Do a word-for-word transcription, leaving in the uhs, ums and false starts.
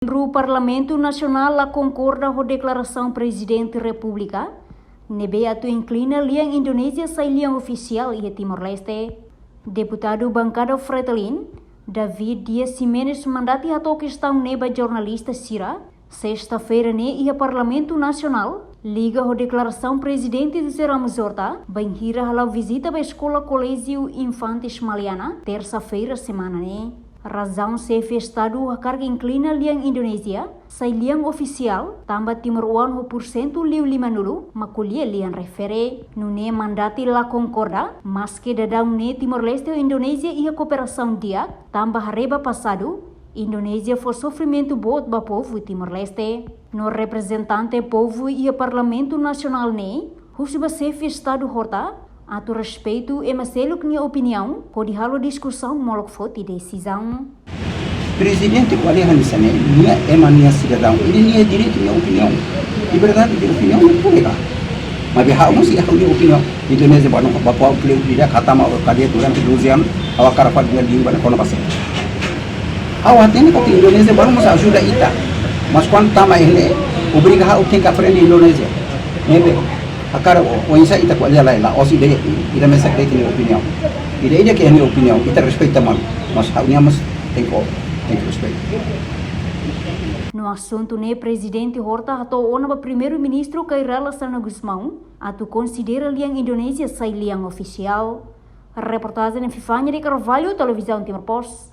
Membru Parlamentu Nasionál la konkorda ho deklarasaun Prezidente Repúblika ne'ebé atu inklina lian Indonézia sai lian ofisiál iha Timor-Leste. Deputadu bankada Fretilin, David Dias Ximenes, mandati hato'o kestaun ne'e ba jornalista sira sesta-feira ne'e iha Parlamentu Nasionál, liga ho deklarasaun Prezidente José Ramos Horta bainhira hala'o vizita ba eskola Koléjiu Infantis Maliana, tersa-feira semana ne'e. Razaun xefe Estadu hakarak inklina lian Indonézia sai lian ofisiál, tanba timoroan ho pursentu liu limanulu mak ko'alia lian refere. Nune'e mandati la konkorda, maske daudaun ne'e Timor-Leste ho Indonézia iha kooperasaun di'ak, tanba haree ba pasadu, Indonézia fó sofrimentu boot ba povu Timor-Leste. No reprezentante povu iha Parlamentu Nasionál ne'e husu ba xefe Estadu Horta atu respeitu ema seluk nia opiniaun, hodi halo diskusaun molok foti desizaun. Prezidente ko'alia hanesan ne'e, nia ema nia sidadaun, nia direitu nia opiniaun. Liberdade de opinião não pode negar. Maibé ha'u mós iha ha'u-nia opiniaun. Indonézia ba no ba pau pleu ida hatama kadeia durante doze anos, ha'u hakarak fali nia língua ne'e kona-ba sé. Ha'u hatene katak Indonézia balu mós ajuda ita. Mas kuandu tama iha ne'e, obriga ha'u tenke aprende Indonézia. Ne'ebé hakarak o, oinsá ita ko'alia lai, la'ós ida, ida mesak de'it nia opiniaun. Ida-idak iha nia opiniaun, ita respeita malu. Mas ha'u-nia mós tenke, tenke respeita. No asuntu ne'e Prezidente Horta hato'o ona ba Primeiru-Ministru Kay Rala Xanana Gusmão atu konsidera lian Indonézia sai lian ofisiál. Reportajen Epifania de Carvalho, Televizaun Timor Post.